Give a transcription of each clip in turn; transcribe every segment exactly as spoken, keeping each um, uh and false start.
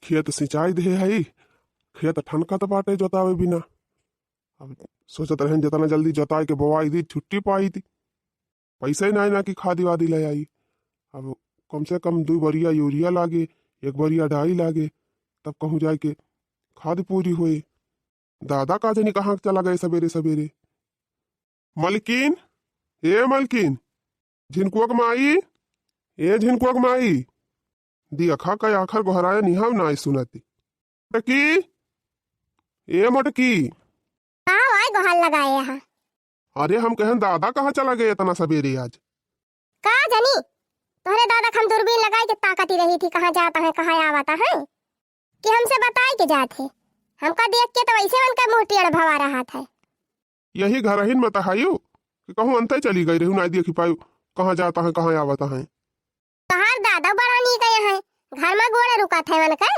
खेत सिंचाई देहे हई, खेत ठनकत बाटे जोतावे बिना। अब सोचत रहेन जेतना जल्दी जोताई के बोवाई दी, छुट्टी पाई दी। पैसा ही नाई ना कि खादी वादी ले आई। अब कम से कम दुई बोरिया यूरिया लागे, एक बोरिया डाई लागे, तब कहूँ जाए के खाद पूरी होए। दादा का जानी कहाँ चला गए सबेरे सबेरे। मलकिन, ए मलकिन, झिनकुआ के माई, ए झिनकुआ के माई, दियखा का आखर गोहराए निहाव नाई सुनती। मोटकी, ए मोटकी। का आय गोहार लगाए यहाँ? अरे हम कहन दादा कहाँ चला गए इतना सबेरे आज? का जानी, तोहरे दादा के हम दूरबीन लगाई के ताकती रही थी, कहाँ जाता है, कहाँ आवता है, कि हमसे बताई के जात है। हमका देख के तो वैसे उनका मुँह टेढ़ भवा रहा था। यही घरहिन में तो हयू कि कहूँ अंते चली गई रहू, नाई देखी पायू कहाँ जाता है, कहाँ आवता है। तोहार दादा बड़ा नीक है, घर में गोड़े रुकत है उनके।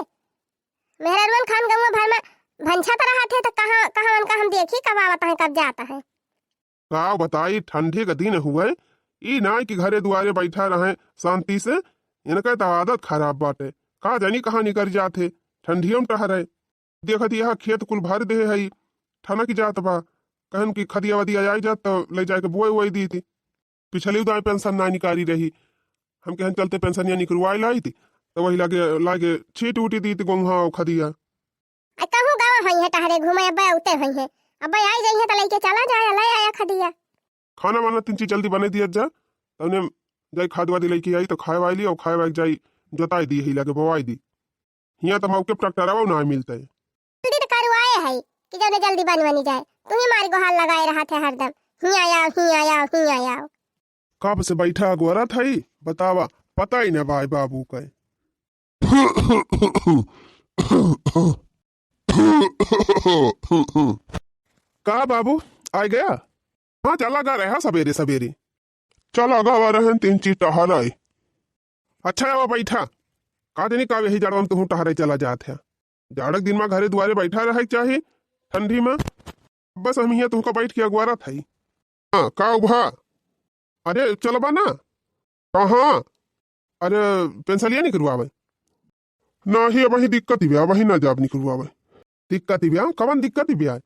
मेहररुअन खान गौवा भर में भंछत रहत है, तो कहाँ, कहाँ उनका हम देखी, कब आवत है, कब जात है। का बताई, ठंडी के दिन हुए, ई नाई कि घरे दुआरे बैठा रहे शांति से, इनके तो आदत खराब बाटे। का जानी कहाँ निकर जात है, ठंडियों में टहरे। देखत यहाँ खेत कुल भर देहे हई, ठनक जात बा। कहन कि खदिया वदिया आई जात तो ले जाके बोए वोए दीती। पिछली उदाई पेंशन ना निकारी रही, हम कहन चलते पेंशनिया निकरवाए लाई थी, तो वही लागे, लागे छीट उटी दीती गोंहा और खदिया। आ कहूँ गवा होई है टहरे घूमे, अब्बे उते होई है, अब्बे आई जाई है तो लेके चला जाए, ले आया खदिया। खाना वाना तीन चीज जल्दी बने दिया जा, तउने जाई खाद वादी लेके आई तो खाए वाली और खाए वाली जाई जोताई दी, ही लागे बोवाई दी। हियाँ तो मौके पर ट्रैक्टरवा ना मिलते। जल्दी तो करवाए है कि जौने जल्दी बन बनी जाए। तू ही मारी गोहार लगाए रहा थे हरदम, हियाँ आओ, हियाँ आओ, हियाँ आओ। कब से बैठा अगोरत है, बतावा, पता ही ना बाय बाबू के। का बाबू, आ गया? हाँ, चला गा रहा सबेरे सबेरे। चला गा रहन तीन चीज टहराई। अच्छा, आवा बैठा। का जानी का यही जाड़वा में तुहूँ टहरे चला जात है। जाड़क दिन में घरे दुआरे बैठा रहे के चाही, ठंडी में। बस हम हियाँ तुहका बैठ के अगवारत हई। हाँ, का उभा? अरे, चलबा ना? कहाँ? अरे, पेंसिलिया निकरवावे। नाही, अबही दिक्कत ही बा, अबही ना जाब निकरवावे। दिक्कत ही बा? कवन दिक्कत ही बा?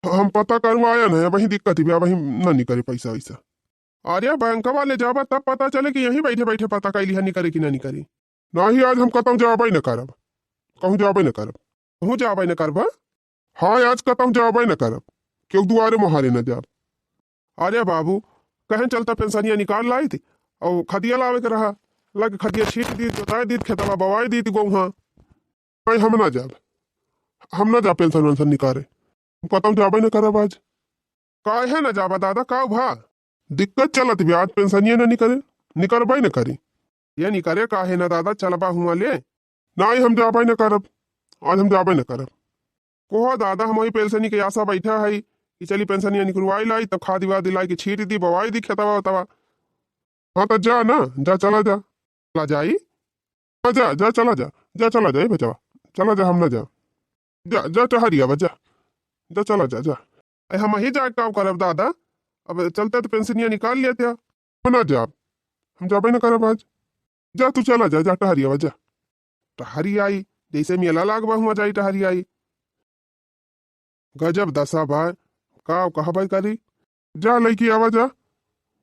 हम पता करवाया ना, अबही दिक्कत ही बा, अबही ना निकरे पैसा वैसा। अरे, बैंकवा ले जाबा तब पता चले कि यहीं बैठे बैठे पता कैली है निकरे कि ना निकरे। नाही, आज हम कतहूँ जाबे न करब, कहूँ जाबे न करब। कहूँ जाबे न करब? हाँ, आज कतहूँ जाबे न करब, केहू दुआरे मोहारे न जाब। अरे बाबू, कहें चलता पेंसिलिया निकाल लाई थी, और खदिया लावे के रहा, लाके खदिया छीट दी, जोताए दी, खेतवा बवाए दी थी गोहूँ। नहीं, हम ना जाब, हम ना जाब पेंसिल वेंसिल निकारे, हम कतहूँ जाबे न करब आज। काहे ना जाबा दादा, का भा? दिक्कत चलत बा, आज पेंसिलिया ना निकरे, निकरबे न करी। ये निकरे काहे ना दादा, चलबा हुआ ले। नहीं, हम जाबे न करब, आज हम जाबे न करब। कोहा दादा, हम वही पेंसिलिया के आशा बैठा है कि चली पेंसिलिया निकरवाई लाई, तब खाद वाद लाई के छीट दी, बवाई दी खेतवा उतवा। हाँ, तो जा ना, जा, चला जा। चला जाई? हाँ, जा, जा, चला जा, जा, चला जा, ए बचवा, चला जा, हम ना जा। जा, जा, टहरी आवा, जा, जा, चला जा, जा। ए, हम ही जाए का करब दादा, अब चलते तो पेंसिलिया निकाल लेते हैं। हम ना जाब, हम जाबे ना करब आज। जा, तू चला जा, जा, टहरी आवा, जा। टहरी आई, जैसे मेला लागबा हुआ जाई टहरी आई। गजब दशा बा, का कहबे करी। जा लइकी आवा जा,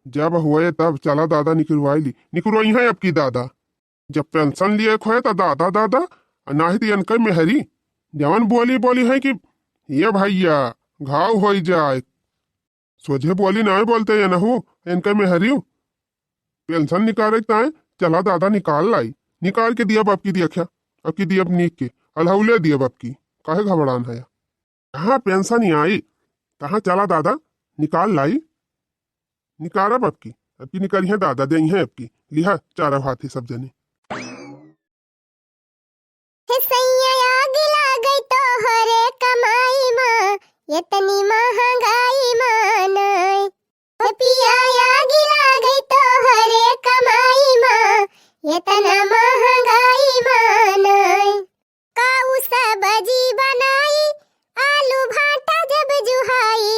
जब होए तब चला दादा निकरवाई ली, निकरवाई है अब की दादा। जब पेंसिल लिए खोए तो दादा दादा, आ नाही तो इनके मेहरी जवन बोली बोली है कि ये भैया घाव होई जाए, सोझे बोली नाहीं बोलते ये नहु, इनके मेहरी पेंसिल निकारे ताए चला दादा निकाल लाई, निकाल के दिया बाप की दिया क्या, अब की दिया नीक के, अलहौले दिया बाप की, काहे घबरान है। कहाँ पेंसिल आई, कहाँ चला दादा, निकाल लाई, निकारब अब की, अब की निकली है दादा, देई है अब की, लिहा चारा भात ही सब जने। हे सैया आग लागै तोहरे कमाई मा, एतनी महंगाई मा नाई। हे पिया आग लागै तोहरे कमाई मा, एतना महंगाई मा नाई। काऊ सब्जी बनाई, आलू भाटा जब जुहाई।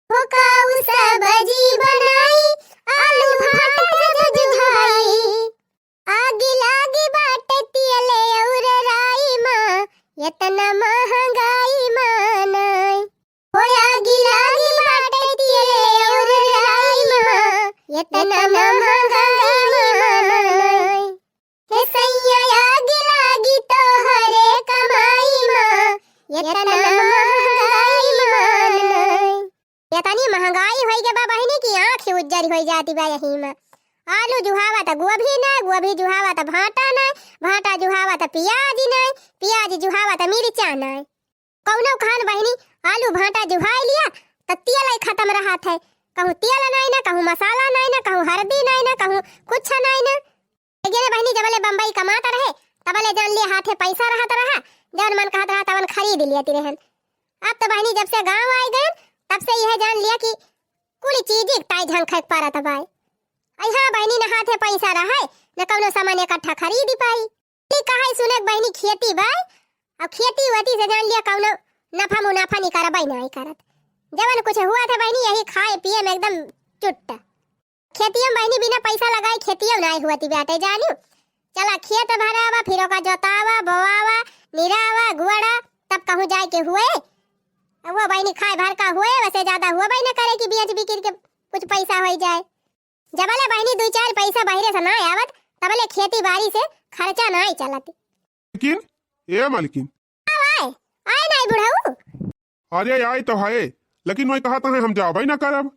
हो काऊ सब्जी बनाई, आलू भाटा जब जुहाई। आगी लागी बाटे तियले और राई मा। होइ जाती बा यही में। आलू जुहावा त गोभी नाय, गोभी जुहावा त भांटा नाय, भांटा जुहावा त पियाज नाय, पियाज जुहावा त मिर्चा नाय। कउनो खान बहिनी आलू भांटा जुहाइ लिया त तेल ही खतम रहत है। कहूँ तेल नाय ना, कहूँ मसाला नाय ना, कहूँ हरदी नाय ना, कहूँ कुछ नाय ना। लेकिन बहिनी जबले बम्बई कमात रहे तबले जान लिया हाथे पैसा रहत रहा, जवन मन कहत रहा तवन खरीद लियत रहन। अब त बहिनी जब से गाँव आइ गएन तब से यह जान लिया कि कुल चीज एक ताई झंखक परत बाय। अइ हाँ बहिनी, न हाथे पैसा रहे, न कउनो सामान इकट्ठा खरीद पाई। ती कहे सुने के बहिनी खेती बाय, अउ खेती वेती से जान लिया कउनो नफा मुनाफा निकरबइ नाहीं करत। जवन कुछ हुआ था बहिनी, यही खाए पिए में एकदम चुट्ट। खेतियो में बहिनी बिना पैसा लगाए खेतियो नाहीं हुआ थी बाटे जानियो। चला खेत भरावा, फिर ओका जोतावा, बोआवा, निरावा, गुआड़ा, तब कहूँ जाए के हुए। अब वो बहिनी खाए भर का हुए, वैसे ज्यादा हुआ बहिनी करे कि बेच बिकिर के कुछ पैसा होइ जाए। जबले बहिनी दुइ चार पैसा बहिरे से नाहीं आवत, तबले खेती बारी से खर्चा नाहीं चलत। लेकिन, ए मालकिन। आए, आए नाहीं बुढ़ऊ। अरे आए तो है, लेकिन वही कहत है हम जाबइ ना करब।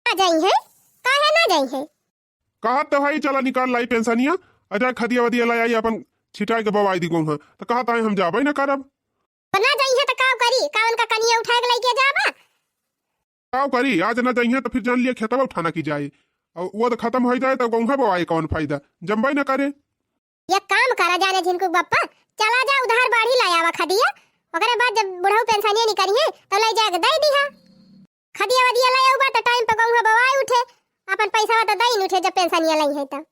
ना जाई है? काहे ना जाई है? कहत तो है चला निकाल लाई पेंशनिया, अ जाए खदिया वदिया लाई आई अपन छिटाए के बवाई दी गोहूँ, तो कहत है हम जाबइ ना करब। तो ना जाई है तो काव करी? का उनका कनिया उठाए के लइके जाबा? काव करी, आज ना जाई है तो फिर जान लिया खेतवा उठाना की जाए, अउ वो तो खतम होइ जाए तो गोहूँ बवाए कउन फायदा, जमबइ ना करे। एक काम करा जाने झिनकू बप्पा, चला जा उधार बाढ़ी ला आवा खदिया, ओकरे बाद जब बुढ़ऊ पेंशनिया निकरी है तो लै जाके दइ दिहा। खदिया वदिया लै आउबा तो टाइम पे गोहूँ बवाई उठे, अपन पैसा तो दइन उठे जब पेंशनिया लई है तो।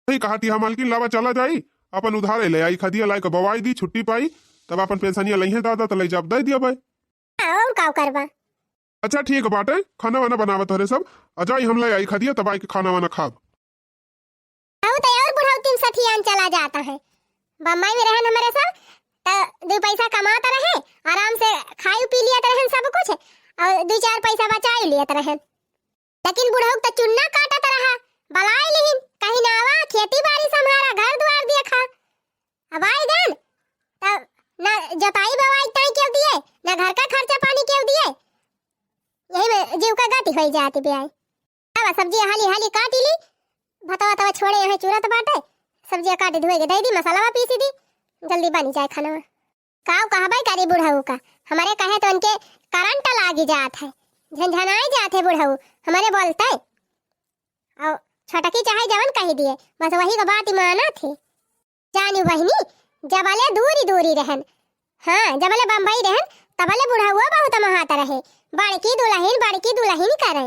सही कहती है मालकिन, लावा चला जाई, अपन उधारे लै आई खदिया लाइ के बवाई दी, छुट्टी पाई, तब अपन पेंशनिया लई है दादा तो लै जाब दइ दिया भाई। हाँ, और का करबा? अच्छा ठीक बाटे, खाना वाना बनावत हरे सब, अ जाई हम लै आई खदिया तब आई के खाना वाना खाब। अउ त अउर बुढ़ौतिन सठियान चला जात है। बम्बई में रहन हमरे सब, त दू पैसा कमात रहे, आराम से खाई पी लियत रहन सब कुछ, अउर दू चार पैसा बचाई लियत रहन। लेकिन बुढ़ऊ त चुन्ना काटत रहा, बलाई लिहिन, कहिन आवा, खेती बारी सम्हारा, घर दुआर देखा। अब आई गन, त ना जोताई बवाई ताई केव दिए, ना घर का खर्चा पानी केव दिए। यही में जीव का गति होइ जाती बे आई। अब सब्जी हाली हाली काटी ली, भतवा तवा छोड़े यहाँ चुरत बाटे, सब्जिया काटी धोए के दइ दी, मसालावा पीसी दी, जल्दी बनी जाए खाना। काव कहबै करी बुढ़ऊ का, हमरे कहे तो उनके करंट लागी जात है, झनझनाई जात है बुढ़ऊ, हमरे बोलते। अउ छोटकी चाहे जवन कही दिए, बस वही का बात ही मानत है। जानी बहिनी, जबले दूरी दूरी रहन, हाँ, जबले बम्बई रहन, तबले बुढ़उआ बहुत महात रहे, बड़की दुलहिन, बड़की दुलहिन करे।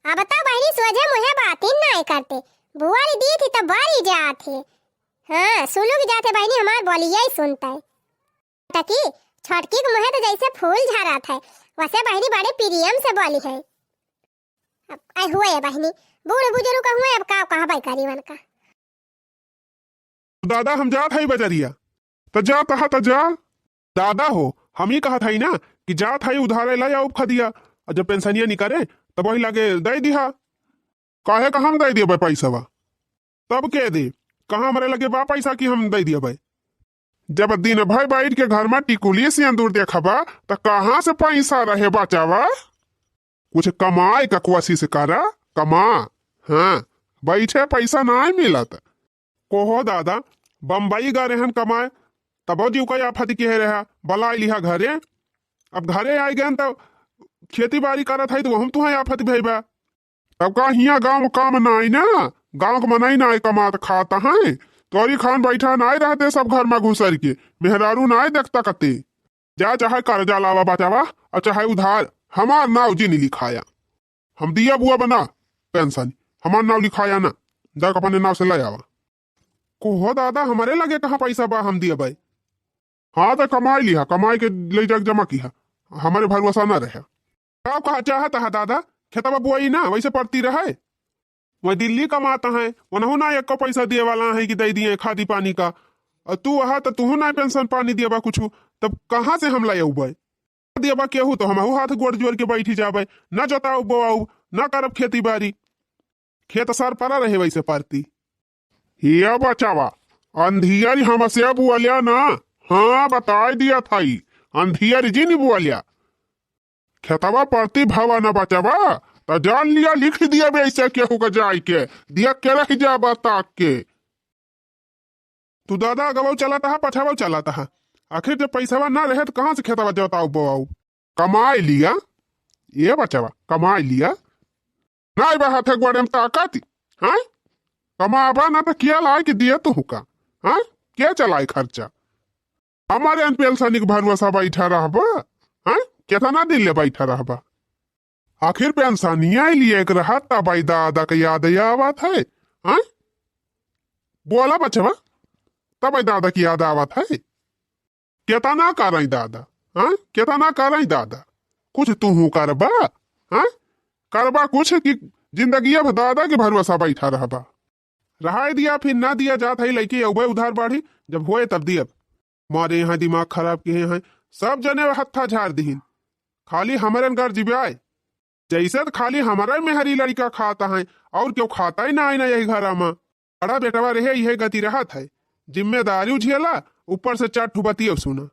अब त बहिनी सोझे मुँहे बातिन नाय करते, बुआरी दी थी त बारी जात है। हाँ, सुलुक जाते बहिनी हमार बोलिया ही सुनते। टकी, छोटकी के मुँहे त जैसे फूल झरत है, वैसे बहिनी बड़े प्रियम से बोली है। अब आए हुए है बहिनी, बूढ़ बुजुर्ग का हुए, अब का कहबै करी उनका। दादा, हम जात हई बजरिया। त जा, तहा त जा। दादा हो, हम ही कहत हई ना कि जात हई उधारे लाई आउब खदिया, अउर जब पेंशनिया निकरे, तब वही लगे दे दिहा। काहे का हम दे दियबे पैसवा? तब के दे? कहाँ हमरे लगे बा पैसा कि हम दे दियबे? जब दिन भर बैठ के घर में टिकुली सिंदूर देखबा, त कहाँ से पैसा रहे बचावा? कुछ कमाए का कोशिश करा, कमा। हाँ, बैठे पैसा नाय मिलत। कोहो दादा, बम्बई गा रहन कमाए, तबो जीव का आफत किहे रहा, बलाइ लिहा घरे। अब घरे आइ गएन त खेती बारी करत हई त वहम तुहाँ आफत भई बा। तब का हियाँ गाँव में काम नाई ना, गाँव के मनई नाई कमात खात हैं, तोरी खान बैठा नाई रहते सब घर में घुसर के, मेहरारू नाई देखता कते। जा चाहे कर्जा लावा बचावा, अउर चाहे उधार, हमार नाव जिन लिखाया। हम दिया बुआ बना पेंशन, हमार नाव लिखाया ना, जा अपने नाव से ले आवा। कोहो दादा, हमरे लगे कहाँ पैसा बा, हम दिया भाई? हाँ, त कमाई लिहा, कमाई के ले जाके जमा किहा, हमरे भरोसा ना रहे। का कहा चाहत हा दादा, खेतवा बुआई ना वैसे पड़ती रहे, वह दिल्ली कमात हैं, उनहु ना एको पैसा दिए वाला हैं कि दे दिए खादी पानी का। अउर तू वहा त तुहु ना पेंशन पानी दिए बा कुछ, तब कहाँ से हम लाए उबे? दिए बा केहू तो हमहु हाथ गोड़ जोड़ के बैठी जाबे, ना जोताऊ बोआऊ, ना करब खेती बारी। खेत सार परा रहे वैसे परती। हिया बचावा, अंधियारी हमसे बोल्या ना, हाँ बताए दिया थाई, अंधियारी जी नहीं बोल्या। खेतवा परती भवा न बचावा, त जान लिया, लिख दिया बे ऐसे केहू का जाए के, दिया के रह जाबा ताक के। तू दादा अगवउ चलत हा, पछवउ चलत हा। आखिर जब पैसवा ना रहे त कहाँ से खेतवा जोताऊ बोआऊ? कमाए लिया, ए बचवा, कमाए लिया। नाई बा हाथे गोड़े में ताकत, हैं? कमाबा ना त किया लाए के दिए तू हुका, हैं? के चलाए खर्चा? हमारे अन पेंशनी के भरोसा बैठा रहबा, हैं? केतना दिन ले बैठा रहबा? आखिर पेंशनिया लिए एक रहत तब आई दादा के याद आवत है, हैं? बोला बचवा, तब आई दादा की याद आवत है। केतना करई दादा, हाँ? केतना करई दादा? कुछ तूहू करबा, हाँ? करबा कुछ कि जिंदगी अब दादा के भरोसा बैठा रहबा? रहाई दिया, फिर ना दिया जात है, लइके अउबे उधार बाढ़ी, जब होए तब दियब। मारे यहाँ दिमाग खराब किहे हैं, सब जने हत्था झाड़ दिहिन, खाली हमरन घर जिब्याए। जैसे त खाली हमरे मेहरी लड़िका खाता है, और केहू खाता ही ना है ना यही घरा मा। बड़ा बेटवा रहे, इहे गति रहत है, जिम्मेदारी उझेला, ऊपर से चार ठू बतियो सुना।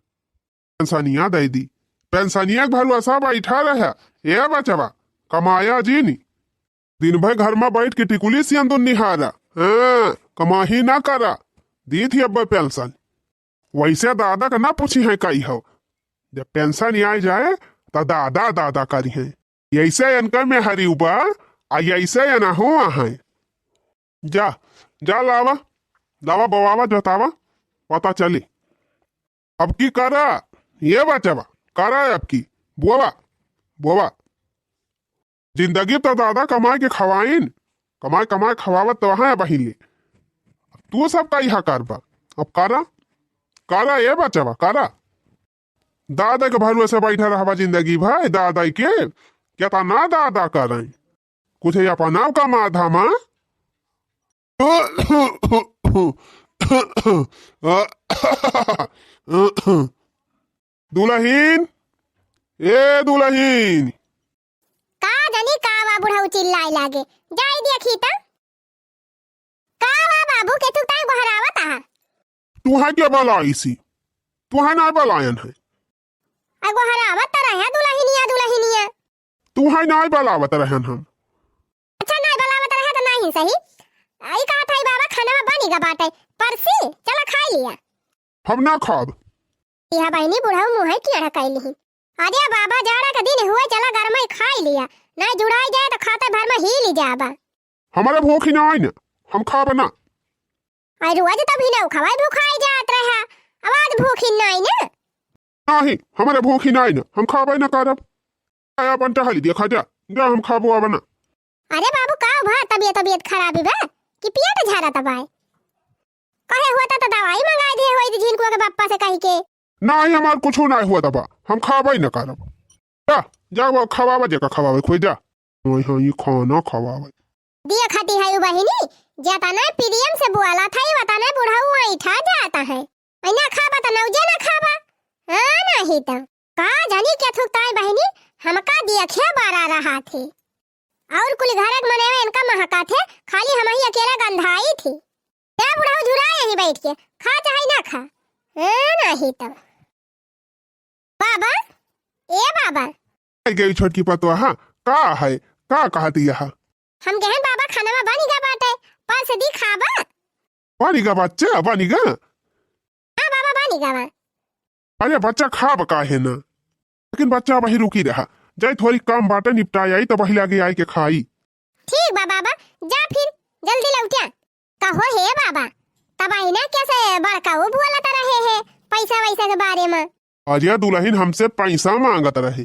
पेंशनिया दे दी, पेंशनिया के भरोसा बैठा रहे, ए बचवा, कमाया जीनी। दिन भर घर मा बैठ के टिकुली सियन दुन निहारा, हाँ, कमाही ना करा, दी थी अब पेंशन। वैसे दादा का ना पूछी है कई हो, जब पेंशन आए जाए त दादा दादा करी है। ऐसे इनका में हरी उबा, आ ऐसे एनहू है। जा, जा लावा, लावा बोआवा जोतावा, पता चली। अब की करा, ए बचवा, करा अब की, बोवा, बोवा। जिंदगी तो दादा कमाए के खवाइन, कमाए, कमाए खवावत तो है बहिन ले। तू सब का इहा करबा, अब करा, करा ए बचवा, करा। दादा के भरोसे बैठा रहबा जिंदगी भर, दादा के केतना दादा करई। कुछ अपना का माथा मा। दुलहिन, ए दुलहिन। का जानी का बा बुढ़ऊ चिल्लाए लागे। जाई देखी त। का बा बाबू, केथू ताई गोहरावत आहा? तुहै के बलाइसी? तुहै नाहीं बलायन है। आ गोहरावत त रहे दुलहिनिया, दुलहिनिया। तुहै नाहीं बलावत रहन हम। अच्छा नाहीं बलावत रहे त नाहीं सही। आई कहत है बाबा खाना बनी गा बाटे। परसी, चला खाई लिया। हम ना खाब। इहा बहिनी बुढ़ऊ मुँह टेढ़ा कइली ही। अरे बाबा, जाड़ा के दिन हुए, चला गरमई खाई लिया, नाहीं जुड़ाई जाए त खाते भर मा हीली जाबा। हमरे भूखी नाहीं न, हम खाब ना। आई रोज तभी ना खवाई भूखाई जात रहा, अब आज भूखी नाहीं न। नाहीं, हमरे भूखी नाहीं न, हम खाबे ना करब। आय अपन टहली देखा जा, जा हम खाबो अब ना। अरे बाबू, का भा तबियत, तबियत खराबी बा कि पेट झरत बाय? कहे होता त दवाई मंगाई दिहे होई झिनकुआ के बप्पा से कही के। नाहीं, हमार कुछू नाहीं होत बा, हम खाबे न करब। जा, जा वो खवावा जेका खवावे खोई जा। नाहीं, हाँ, ये खाना खवावे। दिया खाती है उ बहिनी, जेतना प्रेम से बोला था, वतने बुढ़ऊ ऐठा जाता है। ऐना खाबा त नौजे ना खाबा। हाँ, नाहीं त। का जानी के थुकताई बहिनी, हमका दिया खे बारा रहा थे। और कुल घर के मनई इनका महका थे, खाली हम ही अकेला गंधाई थी। ए बुढ़ऊ झुरा यहीं बैठ के, खा चाहे ना खा। हाँ, नाहीं त। बाबा, ए बाबा। आई गई छोटकी पतोहा, का है? का कहती यह? हम कहन बाबा खाना में बनी गा बाटे, परस दी खाबा। बनी गा बच्चा, बनी गा। हाँ बाबा, बनी गा बा। अरे बच्चा खाब काहे ना? लेकिन बच्चा वही रुकी रहा, जाई थोड़ी काम बाटे निपटाई आई त वही लागे आई के खाई। ठीक बा बाबा, जा फिर जल्दी लौटिया। कहो हे बाबा, तब आई ना कैसे बड़का वो बोलत रहे है पैसा वैसा के बारे में। अरे दुलहिन हमसे पैसा मांगत रहे,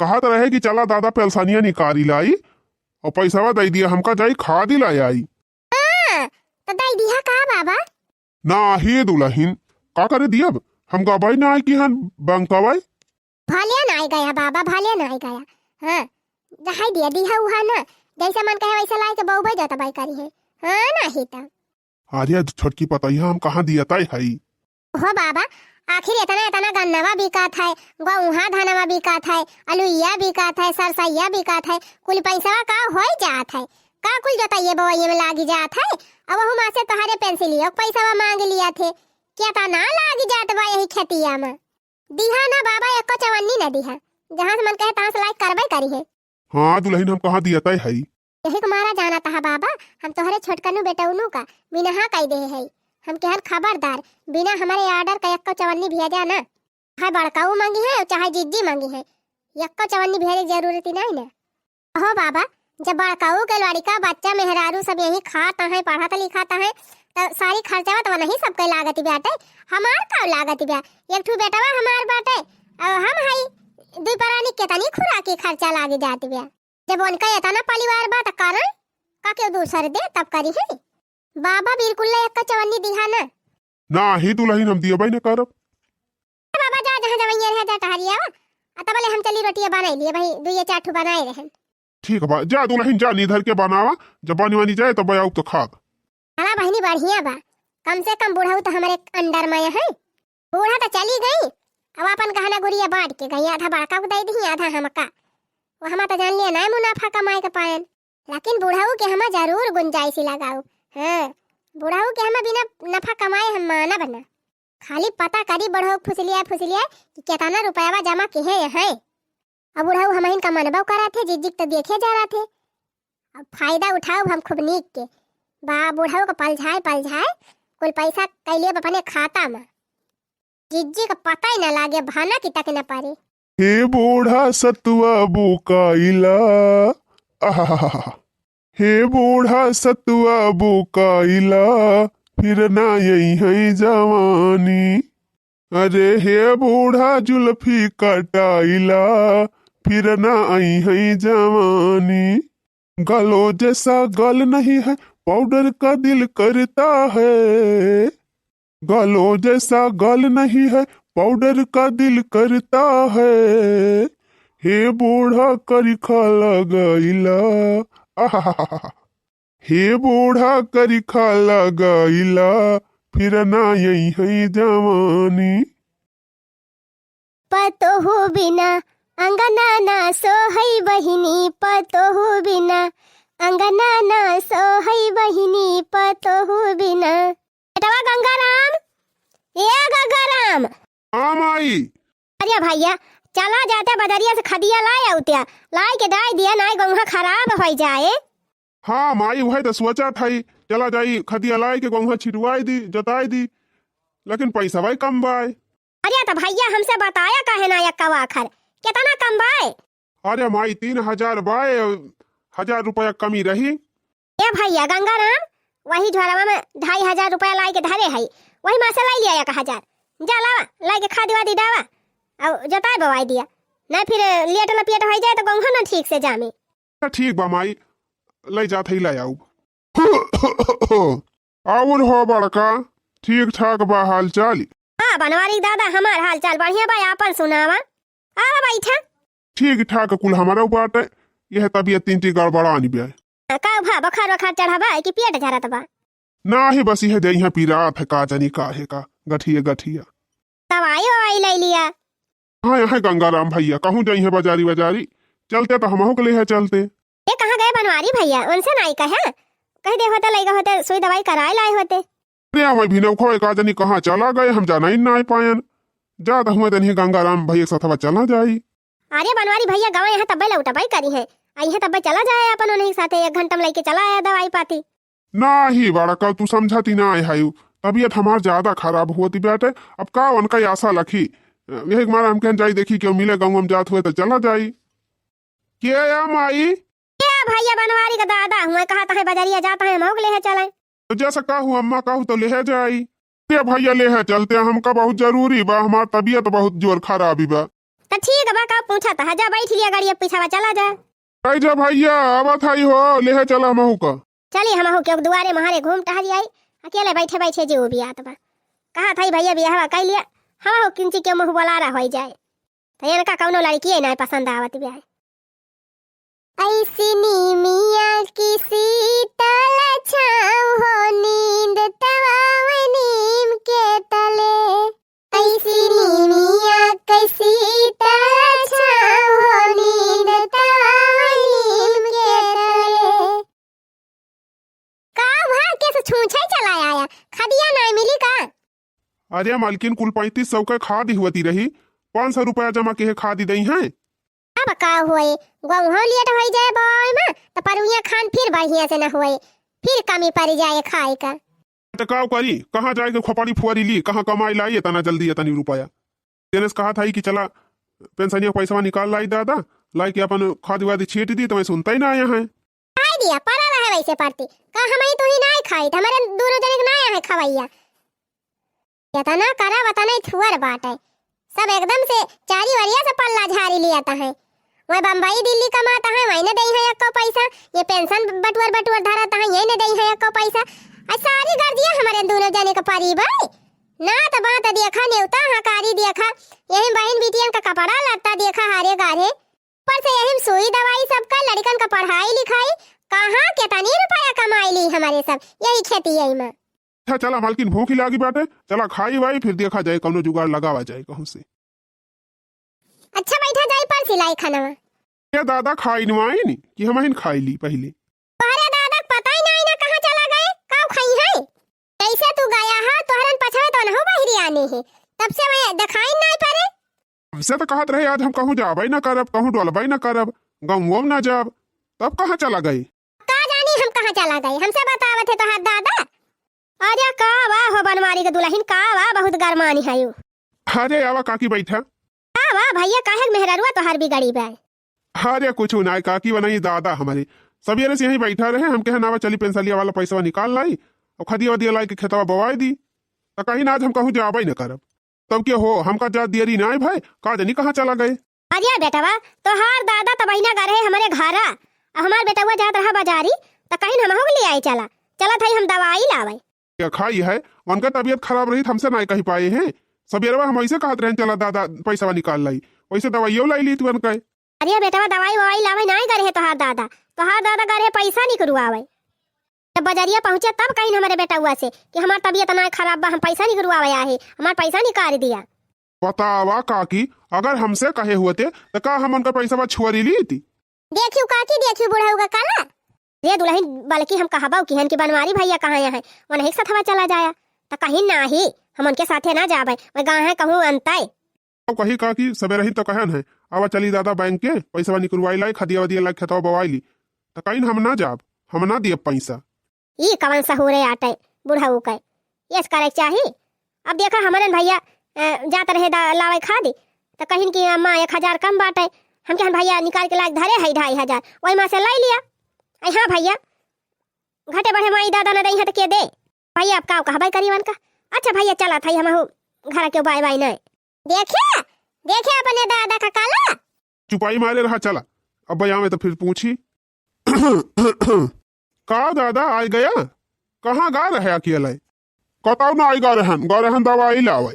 कहत रहे कि चला दादा पेलसनिया निकारी लाई और पैसावा दे दिया हमका, जाई खादी लाई आई। हाँ, त दे दिया का बाबा? नाहीं दुलहिन, का करे दियब? हम गबाई ना आई कि हन बंकवाई। भले नाहीं गया बाबा, भले नाहीं गया। हाँ, रहाई दिया, दिहा उहा ना, जैसे मन कहे वैसे लाई के बउबे जाता बाई करी है। हाँ, नाहीं त। अरे छोटकी पतोहिया, हम कहाँ दिया तय हई? हो बाबा, आखिर इतना इतना गन्नवा बिकात है, गउहा धनवा बिकात है, अलुइया बिकात है, सरसैया बिकात है, कुल पैसवा का होई जात है? का कुल जोतइये बोवइये में लागी जात है? अब वहू मा से तोहरे पेंसिलियो के पैसवा मांग लिया थे, केतना लागी जात बा यही खेतिया में। दिहा ना बाबा, एको चवन्नी ना दिहा, जहाँ से मन कहे तहाँ से लाइक करबे करी है। हाँ दुलहिन, हम कहाँ दिया तय हई। यही के मारा जानत हा बाबा, हम तोहरे छोटकनू बेटउनू का बिनहा कइ देहे हई। हम केहन खबरदार, बिना हमरे order का एक्को चवन्नी भेजा ना। चाहे बड़काऊ मांगी है, चाहे जिज्जी मांगी है, एक्को चवन्नी भेजे के जरूरत ही नहीं ना। हो बाबा, जब बड़काऊ के लड़िका, बच्चा, मेहरारू सब यहीं खात हैं, पढ़त लिखत हैं, त सारी खर्चवा त वनही सबके लागत बाटे। हमार का लागत बा? एक ठू बेटवा हमार बाटे, अउ हम हई, दुई परानी केतनी खुराकी खर्चा लागी जात बा। जब उनका एतना परिवार बा त करन, का केहू दूसर दे तब करी है? बाबा बिल्कुल ना एक्को चवन्नी दिहा ना। नाही दुलहिन, हम दियबे न करब। ए बाबा जा, जहाँ जवैया रहे जा टहरी आवा, आ तबले हम चली रोटिया बनाई लिए भाई, दुइये चार ठू बनाए रहन। ठीक बा, जा दुलहिन जा, निधर के बनावा, जब बनी बनी जाए तब आउब तो खाब। चला बहिनी बढ़िया बा, कम से कम बुढ़ऊ त हमरे under में है। बूढ़ा त चली गई, अब आपन गहना गुरिया बांट के गई, आधा बड़का को दे दिही, आधा हमका। वो हमा त जान लिया ना मुनाफा कमाए के पायन, लेकिन बुढ़ऊ के हमा जरूर गुंजाइशी लगाऊ। हाँ, बुढ़ऊ के हमा बिना नफा कमाए हम मानब ना। खाली पता करी बुढ़ऊ फुसलिया फुसलिया कि केतना रुपयावा जमा किहे हैं। अब बुढ़ऊ हमहिन का मनबो करत है, जिज्जिक त देखे जा रहा थे। अब फायदा उठाऊ हम खूब नीक के। बा बुढ़ऊ का पलझाए पलझाए कुल पैसा कैले अपने खाता में। जिज्जी का पता ही ना लागे, भाना की तक न पारे। हे बूढ़ा सतुआ बोकाइला, आहाहाहा। हे बूढ़ा सतुआ बोकाइला, फिर ना अइहै जवानी। अरे हे बूढ़ा जुल्फी कटाइला, फिर ना अइहै जवानी। गलो जैसा गल नहीं है, पाउडर का दिल करता है। गलो जैसा गल नहीं है, पाउडर का दिल करता है। हे बूढ़ा करिखा लगाइला, आहाहाहा। हे बूढ़ा करिखा लगाइला, फिर ना अइहै जवानी। पतोहू बिना अंगना ना सोहै बहिनी, पतोहू बिना अंगना ना सोहै बहिनी, पतोहू बिना। बेटवा गंगाराम, ए गंगाराम। हाँ माई। अरे भैया, चला जाते बजरिया से खदिया लाए आउत्या, लाए के डाइ दिया, नाई गोंहा खराब होइ जाए। हाँ माई, उहै त सोचत हई, चला जाई खदिया लाए के गोंहा छिटवाए दी, जोताए दी, लेकिन पैसा भाई कम बाय। अरे त भैया, हमसे बताया काहे ना एक्कवा आखर, केतना कम बाय? अरे माई, तीन हजार बाय, हजार रुपया कमी रही। ए भैया गंगाराम, वही झोरवा में ढाई हजार रुपया लाइ के धरे हई, वही मा से लाइ लिया एक हजार। जा लावा, लाइ के खादी वादी डावा, अउ जोताई बोवाई दिया, नहीं फिर लेट लपेट होइ जाए त गोंहा ना ठीक से जामे। त ठीक बा माई, लइ जात हई, लइ आउब। अउर हो बड़का, ठीक ठाक बा हाल चाल? हाँ बनवारी दादा, हमार हाल चाल बढ़िया बा, आपन सुनावा। आवा बैठा। ठीक ठाक कुल हमरउ बाटे, यह तबियत तीन ठी गड़बड़ानी बा। का भा, बुखार वखार चढ़ा बा कि पेट झरत बा? नाही, बस यह देहिया पिरात है, का जानी काहे का, गठिया गठिया। दवाई ववाई लइ लिया। हाँ, यहाँ गंगाराम भैया कहूँ जइहैं बजारी बजारी, चलते त हमहू के लेहे चलते। ए कहाँ गए बनवारी भैया, उनसे नाई कहे, कहि दे होते लइगा होते सुई दवाई कराए लाए होते। अरे अमइ भिनउखो एक आदमी कहाँ चला गए, हम जाना ही नाहीं पायन। जात हुए तनी गंगाराम भैया के साथवा चला जाई। अरे बनवारी भैया गवा यहाँ तब्बे लौटबे करिहैं, अइहैं तब्बे चला जाए अपन उन्हीं के साथे, एक घंटा में लइके चला आया दवाई पाती। नाही बड़का, तू समझती नाहीं हयू, तबियत हमार ज्यादा खराब होती बाटे। अब का उनका आसा लखी, यही के मारे हम कहन जाई देखी केहू मिले गाँव में जात हुए त चला जाई। के या माई? ए भैया बनवारी का दादा हुए, कहत हैं बजरिया जात हैं, हमहू के लेहे चलें। त जैसे कहू अम्मा कहू त लेहे जाई। ए भैया लेहे चलते, हमका बहुत जरूरी बा, हमार तबियत बहुत जोर खराबी बा। त ठीक बा, का पूछत ह, जा बैठ लिया गाड़ी, अब पीछावा चला जा। आई जा भैया, आवत हई हो, लेहे चला हमहू का। चली हमहू के दुआरे महारे घूम टहरी आई, अकेले बैठे बैठे जीव बियात बा। कहत हई भैया बियाहवा कइ लिया, हमहू किंची के मुँह बोलारा होइ जाए। त इनका कउनो लड़किए नाहीं पसंद आवत बिया। ऐसी नीमिया की शीतल छाँव हो, नींद तवावे नीम के तले। ऐसी नीमिया की शीतल छाँव हो, नींद तवावे नीम के तले। का भा, केस छूछे चला आया? खदिया नाहीं मिली का? अरे मालकिन, कुल पैंतीस सौ के खादी हुवती रही, पाँच सौ रुपया जमा केहे खादी दइहैं। अब पका होए, गोहूँ लेट होई जाए बोआवे में, त परुइया खान फिर बढ़िया से न होए, फिर कमी पड़ जाए खाए का। त का करी, कहाँ जाए के खोपड़ी फुआरी ली, कहाँ कमाई लाई इतना जल्दी इतनी रुपया। तेने से कहा था कि चला पेंशनिया पैसवा निकाल लाई दादा, लाई के अपन खाद वाद छीट दी, तो मैं सुनता ही ना आया है। खाई दिया, पड़ा रहे वैसे पड़ती, का हम ही तू ही ना खाई, त हमारे दोनों जने के ना आया है खवैया। इतना करब, इतना ही थुअर बाटे। सब एकदम से चारी वरिया से पल्ला झारी लियात हैं। वह बम्बई दिल्ली कमात हैं, वही न देई हैं एको पैसा। ये पेंशन बटुअर बटुअर धरत हैं, यही न देई हैं एको पैसा। आ सारी गर्दिया हमारे दोनों जने के परी बे। नात बात देखा, नेवता हकारी देखा, यही बहिन बिटियन का कपड़ा लत्ता देखा, हारे गारे। ऊपर से यही में सुई दवाई सबका, लड़िकन का पढ़ाई लिखाई, कहाँ केतनी रुपया कमाई ली हमारे सब यही खेती यही में। अच्छा, चला मालकिन, भूख ही लागी बाटे, चला खाई वाई, फिर देखा जाए, कौनो जुगाड़ लगावा जाए कहूँ से। अच्छा, बैठा जाई, परसी लाई खानवा। ए दादा, खाइन वाइन कि हमहिन खाई ली पहिले? तोहरे दादा के पता ही नाई ना कहाँ चला गए, का खाई है? कैसे तू गया हा, तोहरन पछवे तो नहो बहिरी आने है, तब से वह देखाइन नाई परे। हमसे तो कहत रहे, आज हम कहूँ जाबे न करब, कहूँ डोलबे न करब, गौवो न जाब, तब कहाँ चला गए? का जानी हम कहाँ चला गए, हमसे बतावत है तोहार दादा। अरे का वा हो बनवारी के दुलहिन, का वा बहुत गरमानी है यू। अरे आवा काकी बैठा। का वा भैया, काहे के मेहररुआ तोहार बिगड़ी बा? अरे कुछ नाय काकी, बनाई दादा हमारे सबेरे से यहीं बैठा रहे, हम कहे नावा चली पेंसलिया वाला पैसवा निकाल लाई और खदिया वदिया लाई के खेतवा बवाई दी, तो कहीं ना आज हम कहूँ जाबे न करब। तब के हो, हमका जा देरी नाय भाई, का जानी कहाँ चला गए। अरे बेटवा, तोहार दादा त बहिना गा रहे हमरे घरा, अब हमार बेटवा जात रहा बाजारी, त कहीं हमहू के ले आई चला, चलत हई हम दवाई लावे। क्या खाई है, उनका तबीयत खराब रही, हमसे नाय कही पाए हैं। सबेरवा हम ऐसे कहत रहे, चला दादा पैसा निकाल लाई, वैसे दवाइयों लाई ली तू उनका। अरे बेटवा, दवाई ववाई लावे नाय गा रहे तोहार दादा, तोहार दादा गा रहे पैसा निकरुआवे। जब बजरिया पहुँचे तब कहिन हमरे बेटउआ से कि हमार तबियत ना खराब बा, हम पैसा निकरुआवे आहे, हमार पैसा निकाल दिया। बतावा काकी, अगर हमसे कहे होते त का हम उनका पैसा छुअरी लीती? देखियो काकी, देखियो बुढ़ऊ का कला। रे दुलहिन, बल्कि हम कहबऊ किहन कि बनवारी भैया कहाँ हैं, उन्हीं के साथवा चला जाया। त कहिन नाही, हम उनके साथे ना जाबे, वह गाँव है कहूँ अंतय। अब कही काकी, सबेरहिन तो कहन है, आवा चली दादा बैंक के पैसवा निकलवाई लाई, खदिया वदिया लाई, खेतवा बवाई ली। त कहिन हम ना जाब, हम ना दियब पैसा। ई कवन सहूरे आटे बुढ़ऊ के, यस करे के चाही। अब देखा हमरन भैया, अ, जात रहे दा-, लावे खादी, त कहिन कि अम्मा एक हजार कम बाटे, हम कहन भैया निकाल के लाग धरे है ढाई हजार, वही मा से लाई लिया। आई हाँ भैया, घटे बढ़े माई दादा न दई है त के दे? भैया अब का कहबे करी उनका। अच्छा भैया चला था हमहू घर के बाय बाय नहीं। देखे, देखे अपने दादा का काला। चुपाई मारे रहा, चला। अब आवे तो फिर पूछी। का दादा, आय गया? कहाँ गा रहे अकेले? कतौ ना आय गा रहन, गा रहन दवाई लावे।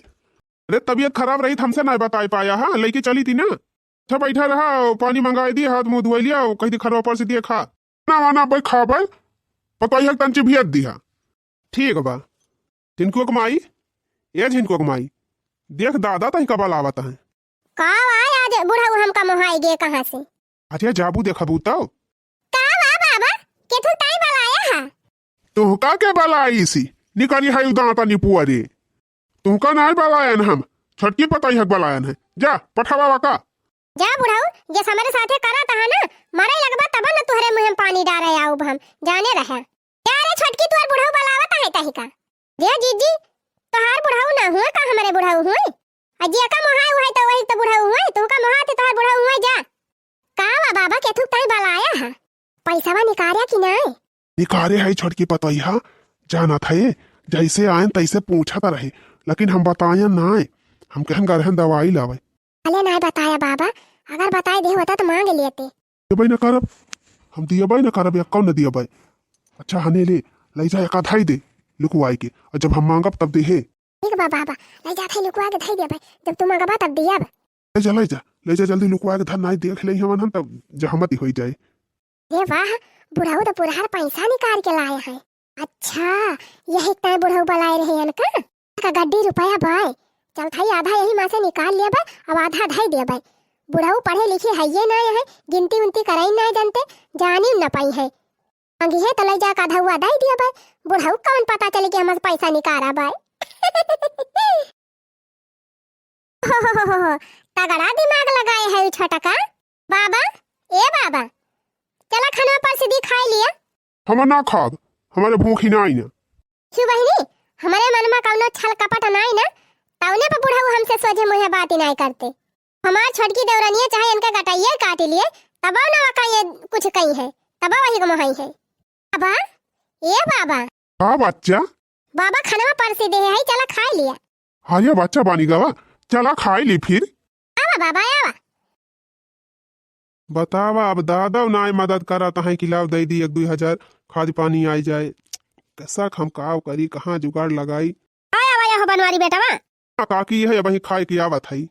अरे तबियत खराब रही, हमसे ना बताई पाया, हाँ, लेके चली थी ना। अच्छा बैठा रहा, पानी मंगाई दी, हाथ मुँह धोई लिया, कही दी खरवा पर से दिए खा। ना, ना, भाई खाबे, पतोहिया के तंची भियत दिहा। ठीक बा। झिनकुआ के माई, ए झिनकुआ के माई, देख दादा तही कबल आवत हैं। का आय आज बुढ़ऊ हमका मोहाई गे कहाँ से? अरे जाबू देखबू तो। का वा बाबा, केथू ताई बलाया हा? तुहका के बलाइसी, निकली है दांता निपुअरे। तुहका नाय बलायन हम, छोटकी पतोहिया के बलायन है। जा, पठावा वा का। जा बुढ़ऊ, जे हमरे साथे करत हा ना, मरे लगबा तब न तुहरे मुँह में पानी डारे आउब हम, जाने रहे। जा रे छोटकी, तुहर बुढ़ऊ बलावत है तही का। जे जीजी, तोहार बुढ़ऊ ना हुए का हमरे बुढ़ऊ हुए? आ जे का मोहाए हुए तो वही तो बुढ़ऊ हुए, तू का मोहात है तोहार बुढ़ऊ हुए, जा। का वा बाबा, केथू ताई बलाया हा? पैसवा निकारे कि नाय? निकारे है छोटकी पतोहिया, जानत है, जैसे आयन तैसे पूछत रहे, लेकिन हम बतायन नाय, हम कहन गा रहन दवाई लावे। भले नाय बताया बाबा, अगर बताए दे होता तो मांग लेते। दियबै न करब, हम दियबै न करब, या कौन न दियबै। अच्छा हने ले, लै जा एक आधाई दे, लुकवाई के, और जब हम मांगब तब देहे। ठीक बा बाबा, लै जा थाई लुकवा के धई देबै, जब तू मांगबा तब दियब। लै जा, लै जा, लै जा जल्दी लुकवा के धर, नाई देख ले हमन हम तब जहमत ही होई जाए। रे वाह, बुढ़ऊ तो पुरहर पैसा निकाल के लाए हैं। अच्छा, यही तय बुढ़ऊ बलाए रहे हैं का? का गड्डी रुपया बाय, चल थाई आधा यही मा से निकाल लेबै, अब आधा धई देबै। बुढ़ऊ पढ़े लिखे है ये ना है, गिनती उनती कराई ना जानते, जानी न पाई है। मांगी है तो लै जा का धउआ दई देबै, बुढ़ऊ कौन पता चले कि हमसे पैसा निकारा बाय। हो, हो, हो, हो, हो, तगड़ा दिमाग लगाए है उ छोटका। बाबा, ए बाबा, चला खनवा परसी दी, खाइ लिया। हम ना खाब, हमरे भूखी नाई ना। क्यों बहिनी, हमरे मन मा कउनो छल कपट नाई ना, तउने पर बुढ़ऊ हमसे सोझे मुँहे बाती नाई करते। हमार छोटकी देवरनिया चाहे इनके गटइये काटि लिए, तबो ना वका ये कुछ कही है, तबो वही को मोहाई है। बाबा, ए बाबा। हाँ बच्चा। बाबा खनवा परसी देहे है, चला खाइ लिया। हाँ ये बच्चा बानी गवा, चला खाइ ली फिर। आवा बाबा, आवा। बतावा, अब दादा नाय मदद करत हैं कि लाव दइ दी एक दुइ हजार, खाद पानी आइ जाए। कैसा हम काव करी, कहाँ जुगाड़ लगाई? आया वाया हो बनवारी बेटवा। हाँ काकी, यह अबहीं खाइ के आवत है।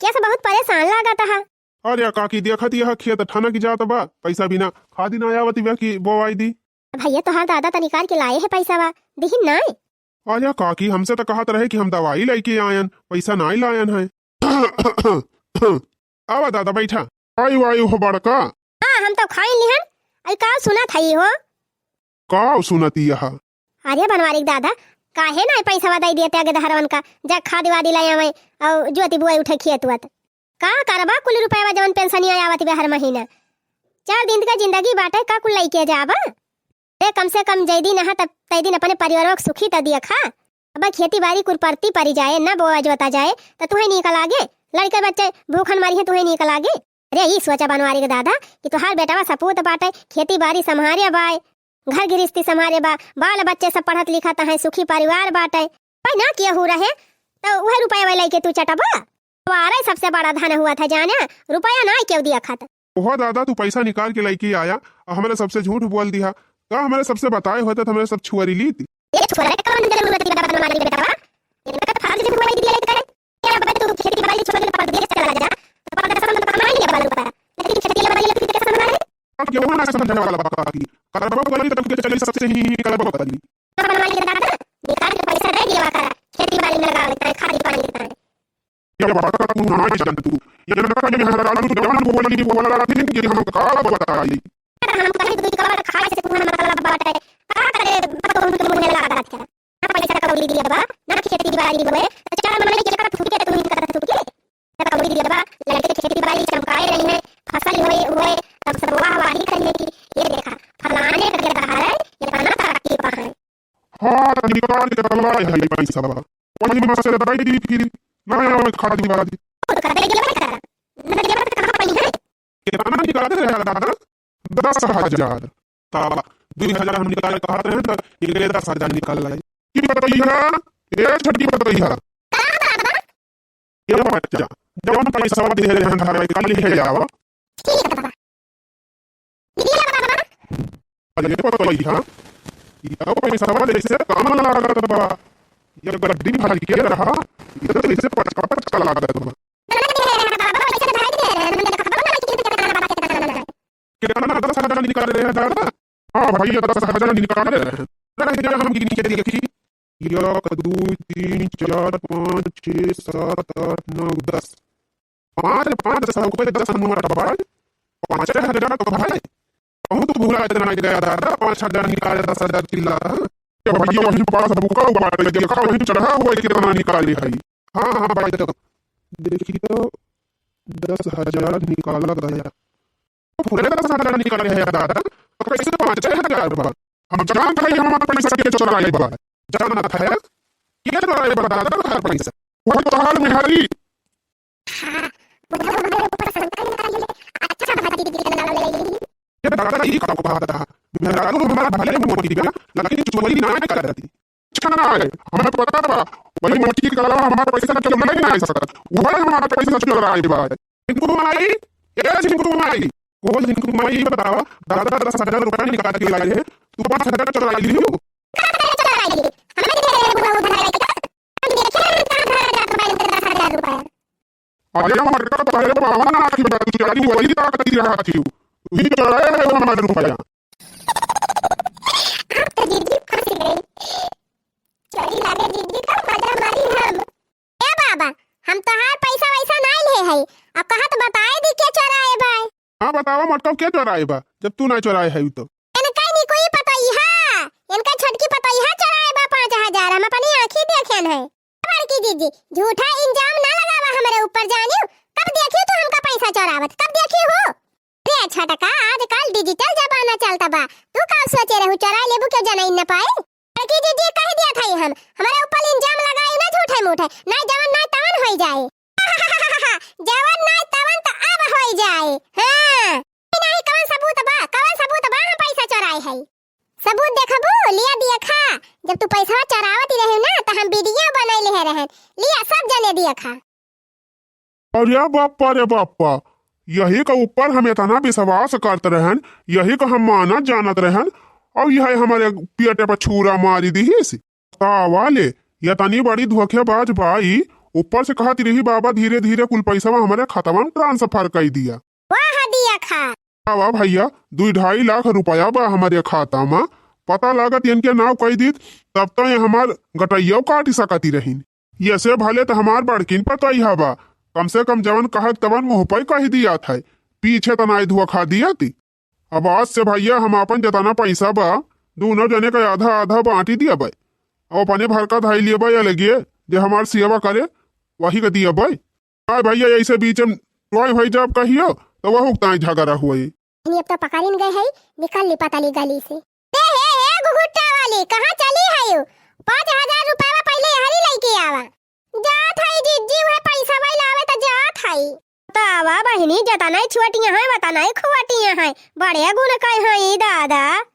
कैसे बहुत परेशान लागत है? अरे काकी, देखत यह खेत ठनक जात बा, पैसा बिना खादी ना आवत बा कि बोवाई दी। भैया, तोहार दादा त निकाल के लाए है पैसा बा, दिहिन नाय? अरे काकी, हमसे त कहत रहे कि हम दवाई लइके आयन, पैसा नाय लायन है। आवा दादा, बैठा। आयु, आयु हो बड़का। हाँ, हम तो खाइन लिहन। अरे का सुनत हई हो? का सुनत यह? अरे बनवारी के दादा, काहे नाय पैसवा दइ दिया त्यागे दहरवन का, जा खादी वादी लइ आवे, अउ जोती बुआई उठे खेत वत। का करबा कुल रुपयवा जवन पेंशनिया आवत बा हर महीना? चार दिन का जिंदगी बाटे, का कुल लइके जाबा? अरे कम से कम जइ दिन अहा तब तइ दिन अपने परिवारवा के सुखी त दिया खा। अब खेती बारी कुल परती परी जाए, ना बोआ जोता जाए, त तुहे नीक लागे? लड़के बच्चे भूखन मरिहे, तुहे नीक लागे? अरे ई सोचा बनवारी के दादा कि तोहार बेटवा सपूत बाटे, खेती बारी सम्हारे बाय, घर गृहस्थी सम्हारे बा, बाल बच्चे सब पढ़त लिखत हैं, सुखी परिवार बाटे। भाई ना केहू रहे त उहे रुपयवा लइके तू चटबा। हमारे सबसे बड़ा धन हुआ था जाने, रुपया ना केहू दिया खाता। ओहो दादा, तू पैसा निकाल के लइके आया, आ हमरे सबसे झूठ बोल दिहा। का हमरे सबसे बताए होते त हमरे सब छुअरी लीत। ए छोरा के कौन जरूरत बा बनवारी बेटवा? इनका फालतू के बुआई दिया करे। ए अब तू खेती बाड़ी छोड़ के परदेस चला जा, तो परदेस में कमाई ले बाल रुपया। लेकिन खेती बाड़ी तू कैसे संभाले? अब केहू ना समझे वाला बा काकी। करबो करी त तुमके चली सबसे ही करबो करी। बनवारी के दादा, निकाल के पैसा दइ दिया करा, खेती बाड़ी में लगा लेता है, खादी पानी देता है। ये बात का तू ना जान तू। ये ना का ये हर आलू जवान बोला नहीं बोला, लेकिन ये हम का बताई। हम कहीं दूध का खाए से कौन मतलब बाटे? का करे, तो उनके मुंह में लगा रखा। ना पैसा कौड़ी दिया बा, ना खेती बाड़ी हुए, तो चार महीने के का थूके, तो इनका थूके। ना कौड़ी दिया बा, लड़के खेती बाड़ी चमकाए रही है, फसल हुए, हुए, तब सब वाह वाही करने की। ये देखा, फलाने का गिरदहार है, ये बना तरक्की पा है। हाँ, तो निकाल के तलवार है ये पैसा बा। वही में से दवाई दी फिर, ना आवे खादी वादी। तो कर दे, ये बता, ना दे, बता, कहाँ पाई है? कितना निकाले रहे दादा? दस हजार। तावा, दुई हजार हम निकाले कहत रहे, तो ये दस हजार निकाल लाई। की बताई है? ए, छोटकी बताई है। ये बच्चा, जौन पैसा दे रहे हैं, घर में कल ले जावा। ठीक है, बाबा। ये ला, बाबा। अरे, बताई है। ये पैसा जैसे काम लागत बा। ये गड्डी भर के रहा, ये तो जैसे पटका पटका लागत बा। कितना दस हजार निकाल रहे हैं दादा? हाँ भैया, दस हजार निकाल रहे हैं। अरे, जरा हम गिन के देखी। एक, दो, तीन, चार, पाँच, छः, सात, आठ, नौ, दस। पाँच, पाँच, दस रुपये, दस नोट भाई। पाँच हजार तो भाई। कहूँ तो भूला इतना नहीं गया दादा, पाँच हजार निकाले, दस हजार चिल्ला रहा। ये भैया वही पास बुका हुआ है, देखा वही चढ़ा हुआ है, कितना निकाले है। हाँ, हाँ, भाई देखो, देखी तो दस हजार निकाला गया। तो पूरे दस हजार निकाले है दादा, तो कैसे पाँच छः हजार रुपया? हम जानत है हमारा पैसा के चोराए बा, जानत है, के चोराए बा दादा हमारा पैसा? वही तो हाल में हरी। हाँ, बुढ़ऊ हमारे ऊपर शंका निकाल ले, अच्छा भला दीदी के नाम ले ली। ये दादा ई का बात रहा, मेहरारू हमारा भले मोटी बा, लेकिन चोरी ना करती। अच्छा ना है, हमें पता बा, वही मोटी के अलावा हमारा पैसा चोराए ना सकत, वही हमारा पैसा चोराए बा। झिंकू माई, ए झिंकू माई, ओ झिंकू माई बतावा, दादा दस हजार रुपया निकाल के लाए हैं, तू पाँच हजार चोरा ली हो। अरे हमारे का पहले बाबा ना की बात, तू चारी वही ताकत की रहा थी, तू ही चोराए है हमारे रुपया। अब तो जिंदगी फंस गई, चोरी लागे जिंदगी का मजा मारी हम। ए बाबा, हम तोहार पैसा वैसा नाय ले हई, अब कहा तो बताए दी के चोराए भाई। हाँ बतावा मोटका, के चोराए बा, जब तू ना चोराए है तो। इनका निकुई पतोहिया, इनका छोटकी पतोहिया चोराए बा पाँच हजार, हम अपनी आँखी देखेन है। बड़की जीजी, झूठा इल्जाम ना लगावा हमरे ऊपर जानियो, कब देखी तू हमका पैसा चोरावत, कब देखी हो? छोटका, आजकल digital जमाना चलता बा, तू का सोचे रहू, चोराइ लेबू, केहू जनइ न पाए? बड़की दीदी कहि दिया था हम, हमरे ऊपर इल्जाम लगाई ना झूठे मूठे, नाहीं जवन नाहीं तवन होइ जाए। जवन नाहीं तवन त अब होइ जाए। हाँ। नाहीं, कवन सबूत बा, कवन सबूत बा हम पैसा चोराए हई? सबूत देखबू? लिया दिया खा, जब तू पैसा चोरावत ही रहे ना त हम video बनइ लेहे रहन, लिया सब जने दिया खा। अरे बाप्पा रे बाप्पा, यही का ऊपर हम इतना विश्वास करत रहन, यही का हम मानत जानत रहन, अब यह हमरे पेटे पर छुरा मारी दिहिस। बतावा ले, यतनी बड़ी धोखेबाज बा ई, ऊपर से कहत रही, "बाबा, धीरे धीरे कुल पैसवा हमरे खतवा में transfer कइ दिया।" वाह दिया खा। वाह भइया, दुइ ढाई लाख रुपया बा हमरे खाता में, पता लागत इनके नाव कइ दीत, तब तो ये हमार गटइयो काटि सकती रहिन। यसे भले त हमार बड़किन पतोहिया बा, कम से कम जवन कहत तवन मुँह पइ कहि दियात है, पीछे त नाई धोखा दियाती। अब आज से भइया हम आपन जतना पैसा बा, दूनो जने का आधा आधा बाँटि दियबै। अब अपने भर का धइ लियबै अलगे, जे हमार सेवा करे, वही का दियबै। आय भइया, ऐसे बीच में टोय होइ जाब कहियो, त वहू ताई झगड़ा हुई। इन्हीं अब तो पकड़िन गए है, निकल ली पतली गली से। ए हे, हे घुघुट्टा वाली, कहाँ चली है यू? पाँच हजार रुपया पहले यहरी लइके आवा। जात हई जिज्जी, उहे पैसा वही लावे त जात हई। त आवा बहिनी, जतनई छुअटिया है, वतनई खुअटिया है। बड़े गुण कहे हैं ई दादा।